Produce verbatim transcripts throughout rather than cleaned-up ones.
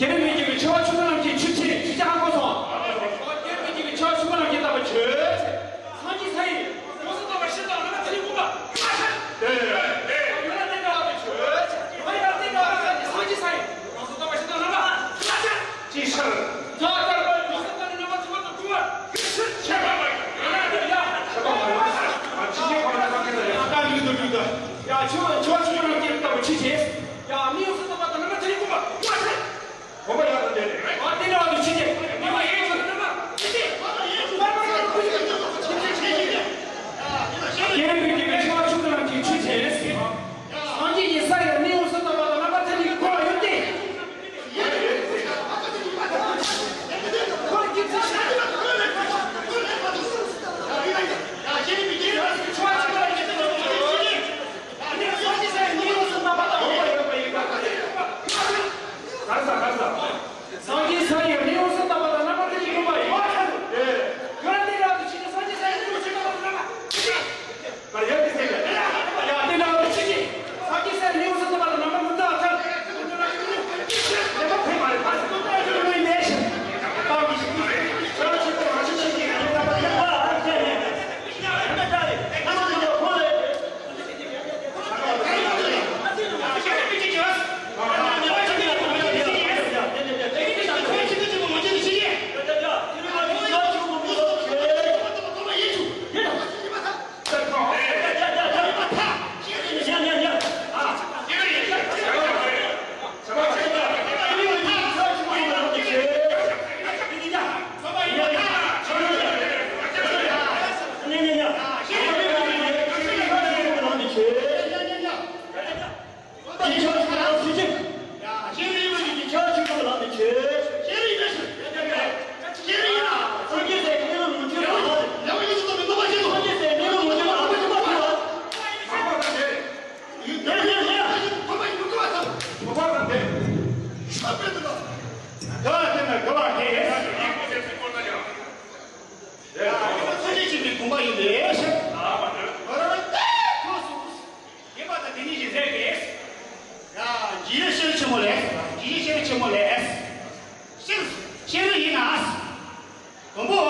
སྐྱེ་བའི་མི་རྒྱུད་ཀྱི་ཆེ་བ་ཆུང་ངུ་རྣམས་ཀྱི་ཆོས་ཅན། ཆོས་ཅན་ཧ་གོ་སོང་། སྐྱེ་བའི་མི་རྒྱུད་ཀྱི་ཆེ་བ་ཆུང་ངུ་རྣམས་ཀྱི་ལྟ་བ་ཆོས་ཅན། སངས་རྒྱས་ས་ཡི་ཡོངས་སུ་རྫོགས་པ་ཤེས་དང་རྣམ་པར་མཐའ་ཡས་ཀུན་པ་ཡོད་ཅན། ཡོད་ན་དེ་འདྲ་བ་དེ་ཆོས་ཅན། མ་ཡིན་ན་དེ་འདྲ་བ་དེ་སངས་རྒྱས་ས་ཡི་ཡོངས་སུ་རྫོགས་པ་ཤེས་དང་རྣམ་པར་མཐའ་ཡས་ཅན། ཅི་ཕྱིར། ད་ལྟར་ཡོངས་སུ་རྫོགས་པའི་རྣམ་པ་ཐོབ་པ་དང་ཀུན་པ་ཡོད་ཕྱིར། ཁྱད་པར་མ་ཡིན། ཡོད་ན་དེ་ཡང་ཁྱད་པར་མ་ཡིན། ད་ལྟར་ཡོངས་སུ་རྫོགས་པའི་རྣམ་པ་ཐོབ་པ་དང་ཀུན་པ་ཡོད་ཕྱིར། ཁྱད་པར་མ་ཡིན། ཡ་ཆོས་ཆོས་ཆོས་རྣམས་ཀྱི་ལྟ་བ་ཆོས་ཅན། ཡང་མི་ཡོངས་སུ་རྫོགས་པ་དང་རྣམ་པར་མཐའ་ཡས་ཀུན་པ་ཡོད་ཕྱིར། གོམས་པ་ཡག་ཏུ་ལྡན་ནས། ཨ་དེ་འདྲ་བ་དུ་ཆོས་ཅན། ཉི་མ་ཡོངས་སུ་རྫོགས་པ་དང་རྣམ་པར་མཐའ་ཡས་ཀུན་པ་ཡོད་ཕྱིར། སྐྱེ་བའི་མི་རྒྱུད་ཀྱི་ཆེ་བ་ཆུང་ངུ་རྣམས་ཀྱི་ཆོས་ཅན། སངས་རྒྱས་ཀྱི་ས་ཡི་མི་ཡོངས་སུ་རྫོགས་པ་དང་རྣམ་པར་མཐའ་ཡས་ཀུན་པ་ཡོད་དེ། སངས་རྒྱས་ས་ཡི་མི་ཡོངས་སུ་རྫོགས་པ་དང་རྣམ་པར་མཐའ་ཡས་ཀུན་པ་ཡོད་ཕྱིར། ཡོད་དེ་འདྲ་བ་དུ་ཆོས་ཅན། སངས་རྒྱས་ས་ཡི་མི་ཡོངས་སུ་རྫོགས་པ་དང་རྣམ་པར་མཐའ་ཡས་ཀུན་པ་ཡོད་ཕྱིར། ཡ་དེ་འདྲ་བ་ཆོས་ཅན། སངས་རྒྱས་ས་ཡི་མི་ཡོངས་སུ་རྫོགས་པ་དང་རྣམ་པར་མི་མཐའ་ཡས་ཀུན་པ་ཡོད་ཕྱིར། རྒྱས་པ་དང་དེ་ཉིད་ཀྱི་ཟས་ཏེ། ཡ། ཇི་ཡི་ཤེས་རབ་ཆེན་མོ་ལས། ཇི་ཡི་ཤེས་རབ་ཆེན་མོ་ལས། ཤེས་ཤེས་རབ་ཡིན་ན། དང་པོ།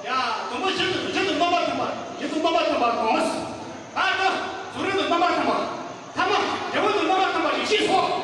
ཡ། དང་པོ་རྒྱུ་དང་རྒྱུ་དང་རྣམ་པར་ཐམ་པ། རྒྱུ་དང་རྣམ་པར་ཐམ་པ་གང་། བར་དུ་གཟུགས་རིས་དང་རྣམ་པར་ཐམ་པ། ཐ་མ་འབྲས་བུ་དང་རྣམ་པར་ཐམ་པ་ཞེས་ཤེས་སོ།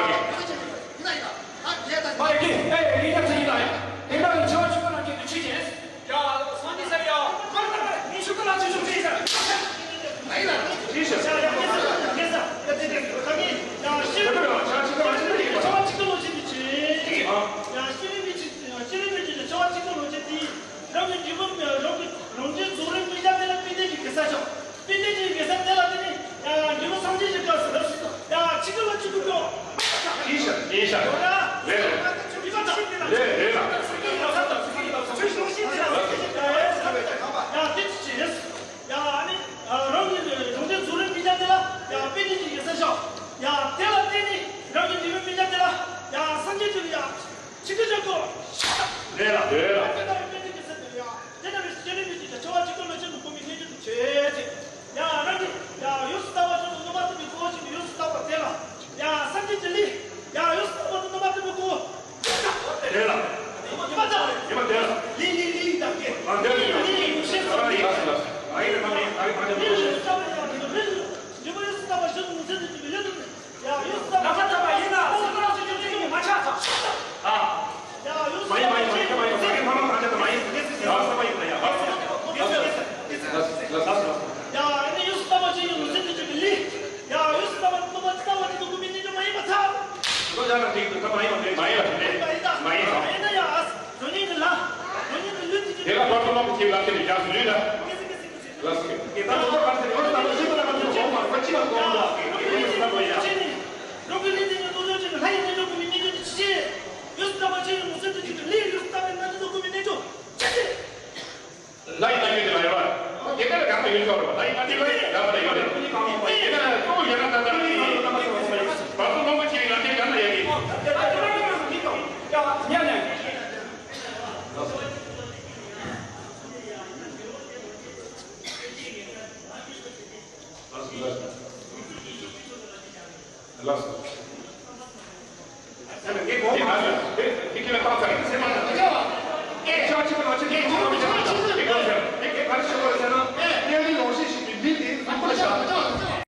ཡ། ཡིན་ན་ཡིན་ན། ཨ་ཡེ་ད། ཨ་ཡེ་ཀི་ཨེ་ཡེ་ཉག་ཚེ་ཡིན་ད་ཡ། དེ་འདྲ་གི་ཆོས་ཆོས་ལ་ཀྱི་དུ་ཆི་ཅེས། ཡ་སངས་རྒྱས་ས་ཡ། མར་ད་མར་མི་ཆུ་ཀ་ལ་ཆུ་ཆུ་ཆི་ཟེར། ཡིན་ན་ཡིན་ན། ཆི་ཟེར། ཡ་ཡ་ངེ་ས་ཡ་ངེ་ས་ཡ་དེ་དེ་ད་ངེ་ཡ་ཤེས་རབ་ཡ་ཆ་ཆི་ཀ་ལ་ཆི་ཀ་ལ་ཡིན་ད། ཆ་ཆི་ཀ་ལ་ཆི་ཀ་ལ་ཡིན་ད། ཡ་ཤེས་རབ་མི་ཆི་ཡ་ཤེས་རབ་མི་ཆི་ཆ་ཆི་ཀ་ལ་ཆི་དེ། རང་གི་འབྲས་བུ་རང་གི་རང་གི་རྫོགས་རིམ་མི་བྱ་དེ་ལ་དཔེ་དེ་ཞིག་གི་ས་ཆོག་དཔེ་དེ་ཞིག་གི་ས་དེ་ལ་དེ་ནི་ཡ་འབྲས་བུ་སངས་རྒྱས་ཀྱི་སྐབས་སུ་ལ་ཡ་ཆི་ཀ་ལ་ཆི་ཀུ་ཀྱོ། ཡིན་ཤག་ཡིན་ཤག་ཡོད་ར། རེད་རེད། ཡིན་པ་དང་ཆི་ཀུ་ཀྱོ། རེད་རེད་ལ། ཚིག་གི་ཡོད་ས་དང་ཚིག་གི་ཡོད་ས་ཆོས་ཤོག་ཤེས་ཀྱི་ལ་ཡ་དེ་ཅི་ཡིན། ཡ་ཨ་ནི་རང་གི་རང་གི་རྫོགས་རིམ་མི་བྱ་དེ་ལ་ཡ་དཔེ་དེ་ཞིག་གི་ས་ཆོག་ཡ་དེ་ལ་དེ་ནི་རང་གི་འབྲས་བུ་མི་བྱ་དེ་ལ་ཡ་སངས་རྒྱས་ཀྱི་ཡ། ཆི་ཀུ་ཀྱོ་ཀོ། རེད་ལ། རེད་ལ། དེ་ལྟ་བུའི་དཔེ་དེ་གི་ས་དེ་ཡ། དེ་ལྟ་བུའི་སྐྱེ་གནས་མི་གཅིག་ཀྱང་འཆི་བ་གཅིག་ཏུ་ལ་ཆེད་དུ་བུད་མེད་ལྷན་ཅིག་ཏུ་བྱེད་ཅེས། ཡ་རང་གི་ཡ་ཡོངས་སུ་དག་པ་ཆེད་དུ་སྣོན་པ་ཐུབ་པའི་གོ་བ་ཅན་གྱི་ཡོངས་སུ་དག་པ་དེ་ལ་ཡ་སངས་རྒྱས་ཀྱི་ལུས་ཡ་ཡོངས་སུ་དག་པ་དུ་སྣོན་པ་ཐུབ་པའི་གོ་བ། རེད་ལ། ཡིན་པ་དང་། ཡིན་པ་དེ་ལ། ལི་ལི་ལི་དང་གེ། ཨ་འདི་ལི་ལི་ལི་ཡོངས་ཤེས་སོགས་ལི། ཨ་ཡིན་ན་མིན་ཨ་ཡིན་ན་མིན། ལི་ལི་ལི་ལི་ཡོངས་སུ་དག་པ་ཡོངས་སུ་དག་པ་ཞིག་ཏུ་ངོས་འཛིན་དུ་གྱུར་པའི་ལུས་དང་། ཡ་ཡོངས་སུ་དག་པ་ཡིན་ན་ཨོ་ཙི་ཙི་ཙི་ཙི་མ་ཆགས་ཙང་། ཨ། ཡ་ཡོངས་སུ་དག་པ་ཡིན་ན་ཡིན་ན་ཡིན་ན་ཡིན་ན་ཡིན་ན། ལགས་ཀྱི་རྒྱབ་ལུས་ལ། ལགས་སོ། ལ་ཡི་ན་ཡོད་དེ་ལ་ཡོད་པ། དེ་ག་ལ་གང་ལ་ཡོད་ཆོག་རེད་པ། ད་ཡི་ན་དེ་ལ་ཡག་པ་ལ་ཡོད་རེད། དེ་ན་གཙོ་བོ་ཡ་ན་ད་ད་ནི་བར་དུ་ལོངས་པ་བྱེད་པའི་ལག་ཁྱེར་གང་ལ་ཡག་གི། ལགས་སོ། ལགས་སོ། དེ་ང་ཚོས་དེ་དེ་ཁྱེད་ལ་བཏང་ཚར་ཡིན།